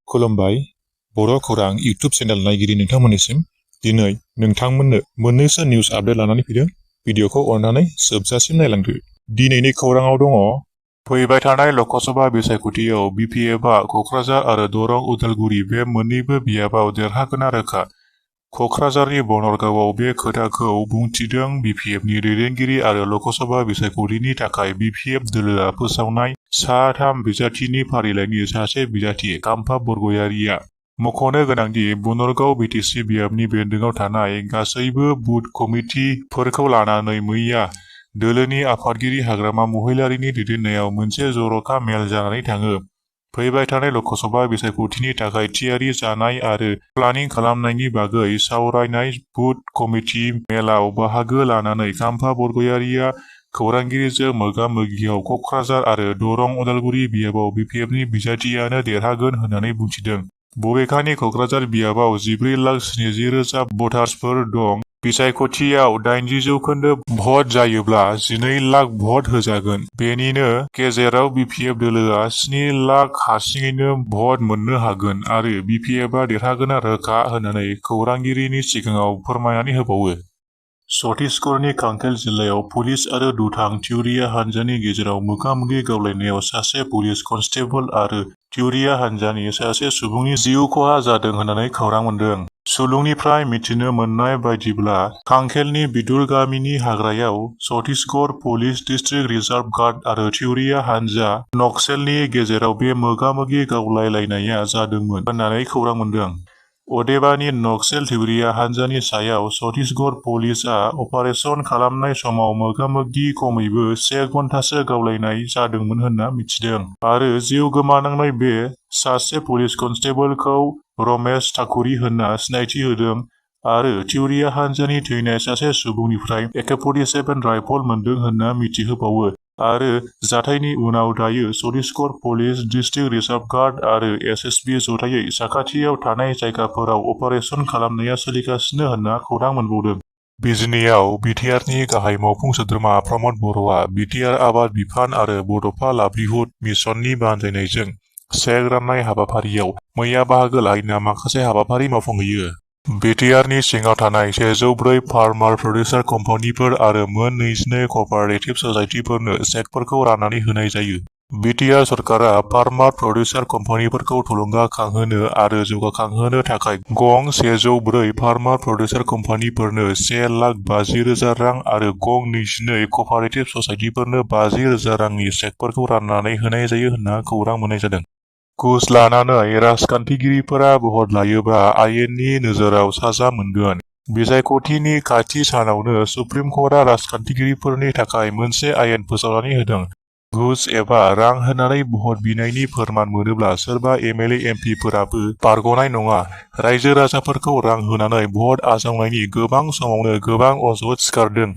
खुलुमबाय बड'खौरां YouTube channel नायगिरि नोंथांमोननिसिम दिनै नोंथांमोननो मोननैसो निउस आपडेट लानानै फैदों। भिडिअखौ अननानै जोबजासिम नायलांदो। दिनैनि खौराङाव दङ फैबाय थानाय ल'कसभा बिसायख'थियाव बिपिएफआ क'क्राझार आरो दरं उदालगुरि बे मोन्नैबो बियाबाव देरहागोना रोखा। क'क्राझारनि बनरगावआव बे खोथाखौ बुंथिदों बिपिएफनि दैदेनगिरि आरो ल'कसभा बिसायख'थिनि थाखाय बिपिएफ दोलोआ फोसावनाय सा-3 बिजाथिनि फारिलाइनि सासे बिजाथि काम्फा बरग'यारिया। मख'नो गोनांदि बनरगाव बिटिसि बियाबनि बेन्दोङाव थानाय गासैबो बुथ कमिटिफोरखौ लानानै मैया दोलोनि आफादगिरि हाग्रामा महिलारिनि दैदेननायाव मोनसे जर'खा मेल जानानै थाङो। फैबाय थानाय ल'कसभा बिसायख'थिनि थाखाय थियारि जानाय आरो प्लानिं खालामनायनि बागै सावरायनाय बुथ कमिटि मेलाव बाहागो लानानै काम्फा बरग'यारिया खौरांगिरिजों मोगा-मोगियाव क'क्राझार आरो दरं उदालगुरि बियाबाव बिपिएफनि बिजाथियानो देरहागोन होननानै बुंथिदों। बबेखानि क'क्राझार बियाबाव 14,70,000 भटार्सफोर दं। बिसायख'थियाव 80% भट जायोब्ला 12 लाख भट होजागोन। बेनिनो गेजेराव बिपिएफ दोलोआ 7 लाख हारसिङैनो भट मोननो हागोन आरो बिपिएफआ देरहागोना रोखा होननानै खौरांगिरिनि सिगाङाव फोरमायनानै होबावो। छत्तीसगढ़नि कांकेर जिल्लायाव पुलिस आरो दुथां थिउरिया हानजानि गेजेराव मोगा-मोगि गावलायनायाव सासे पुलिस कनस्टेबल आरो थिउरिया हानजानि सासे सुबुंनि जिउ खहा जादों होननानै खौरां मोन्दों। सुलुंनिफ्राय मिथिनो मोननाय बायदिब्ला कांकेलनि बिदुर गामिनि हाग्रायाव Chhattisgarh police district reserve guard आरो थिउरिया हानजा नक्सेलनि गेजेराव बे मोगा-मोगि गावलायलायनाया जादोंमोन होननानै खौरां मोन्दों। अदेबानि नक्सेल थिउरिया हानजानि सायाव छत्तीसगढ़ पुलिसआ अपारेशन खालामनाय समाव मोगा-मोगि खमैबो 1 घन्टासो गावलायनाय जादोंमोन होनना मिथिदों आरो जिउ गोमानांनाय बे सासे पुलिस कनस्टेबलखौ रमेश ठाकुरी होनना सिनायथि होदों आरो थिउरिया हानजानि थैनाय सासे सुबुंनिफ्राय AK-47 राइफल मोनदों होनना मिथिहोबावो आरो जाथायनि उनाव दायो Chhattisgarh police district reserve guard आरो SSB जथायै साखाथियाव थानाय जायगाफोराव अपारेशन खालामनाया सोलिगासिनो होनना खौरां मोनबावदों। बिजनीआव बिटिआरनि गाहाय मावफुं सोद्रोमा प्रमद बर'आ बिटिआर आबाद बिफान आरो बड'फा लाइभलिहुड मिशननि बानजायनायजों चेक राननाय हाबाफारियाव मैया बाहागो लाहैना माखासे हाबाफारि मावफुंहैयो। बिटिआरनि सिङाव थानाय 104 फार्मार प्रडिउसार कम्पानिफोर आरो मोन 22 क'पारेटिभ ससाइटिफोरनो चेकफोरखौ राननानै होनाय जायो। बिटिआर सरकारा फार्मार प्रडिउसार कम्पानिफोरखौ थुलुंगाखांहोनो आरो जौगाखांहोनो थाखाय गं 104 फार्मार प्रडिउसार कम्पानिफोरनो 1,50,000 रां आरो गं 22 क'पारेटिभ ससाइटिफोरनो 50,000 रांनि चेकफोरखौ राननानै होनाय जायो होनना खौरां मोननाय जादों। घुस लानानै राजखान्थिगिरिफोरा भट लायोब्ला आयेननि नोजोराव साजा मोनगोन। बिसायख'थिनि खाथि सानावनो सुप्रिम कर्टआ राजखान्थिगिरिफोरनि थाखाय मोनसे आयेन फोसावनानै होदों। घुस एबा रां होनानै भट बिनायनि फोरमान मोनोब्ला सोरबा MLA MPफोराबो बारग'नाय नङा। रायजो राजाफोरखौ रां होनानै भट आजावनायनि गोबां समावनो गोबां अजद सिखारदों।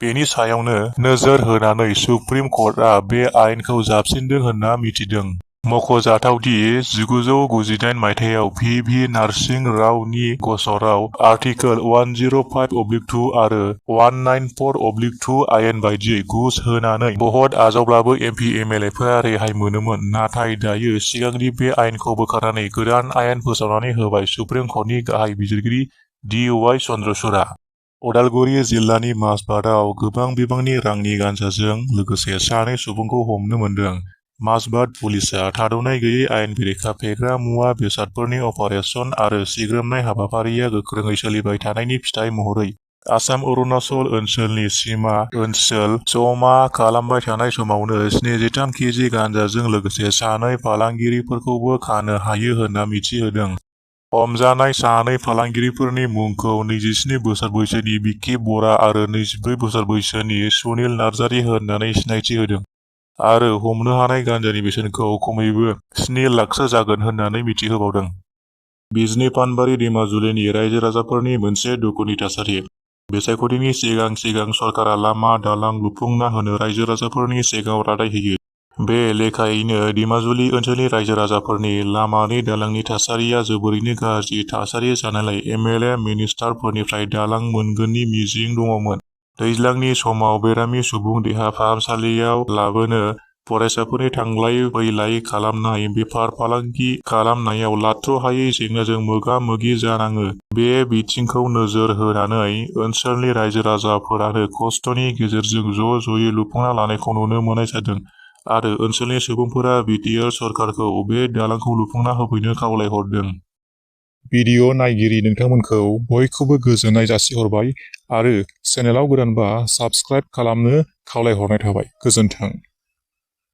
बेनि सायावनो नोजोर होनानै सुप्रिम कर्टआ बे आयेनखौ जाबसिनदों होनना मिथिदों। मख'जाथावदि 1998 मायथाइयाव V.V. नारसिं रावनि गसराव आर्टिकल 105/2 आरो 194/2 आयेन बायदियै घुस होनानै भट आजावब्लाबो MP MLAफोरा रेहाय मोनोमोन। नाथाय दायो सिगांनि बे आयेनखौ बोखारनानै गोदान आयेन फोसावनानै होबाय सुप्रिम कर्टनि गाहाय बिजिरगिरि DY चन्द्रचूड़आ। उदालगुरि जिल्लानि माजबादआव गोबां बिबांनि रांनि गान्जाजों लोगोसे सानै सुबुंखौ हमनो मोन्दों। माजबाद पुलिसआ थाद'नाय गैयै आयेन बेरेखा फेग्रा मुवा बेसादफोरनि अपारेशन आरो सिग्रोमनाय हाबाफारिया गोख्रोङै सोलिबाय थानायनि फिथाइ महरै आसाम अरुणाचल ओनसोलनि सीमा ओनसोल जमा खालामबाय थानाय समावनो 73 केजि गान्जाजों लोगोसे सानै फालांगिरिफोरखौबो खानो हायो होनना मिथिहोदों। हमजानाय सानै फालांगिरिफोरनि मुंखौ 27 बोसोर बैसोनि बिक्की बरा आरो 24 बोसोर बैसोनि सुनिल नार्जारी होननानै सिनायथि होदों आरो हमनो हानाय गान्जानि बेसेनखौ खमैबो 7 लाखसो जागोन होननानै मिथिहोबावदों। बिजनी पानबारि दैमाजुलिनि रायजो राजाफोरनि मोनसे दुखुनि थासारि। बिसायख'थिनि सिगां सरकारा लामा दालां लुफुंना होनो रायजो राजाफोरनि सिगाङाव रादाय होयो। बे लेखायैनो दैमाजुलि ओनसोलनि रायजो राजाफोरनि लामानि दालांनि थासारिया जोबोरैनो गाज्रि थासारि जानायलाय MLA मिनिस्टारफोरनिफ्राय दालां मोनगोननि मिजिं दङमोन। दैज्लांनि समाव बेरामि सुबुं देहा फाहामसालियाव लाबोनो फरायसाफोरनि थांलाय फैलाय खालामनाय, बेफार फालांगि खालामनायाव लाथ्र'हायै जेंनाजों मोगा-मोगि जानाङो। बे बिथिंखौ नोजोर होनानै ओनसोलनि रायजो राजाफोरानो खस्थ'नि गेजेरजों ज'यै लुफुंना लानायखौ नुनो मोननाय जादों आरो ओनसोलनि सुबुंफोरा बिटिआर सरकारखौ बे दालांखौ लुफुंना होफैनो खावलायहरदों। भिडिअ नायगिरि नोंथांमोनखौ बयखौबो गोजोननाय जासिहरबाय आरो चेनेलाव गोदानबा साबस्क्राइब खालामनो खावलायहरनाय थाबाय। गोजोन्थों।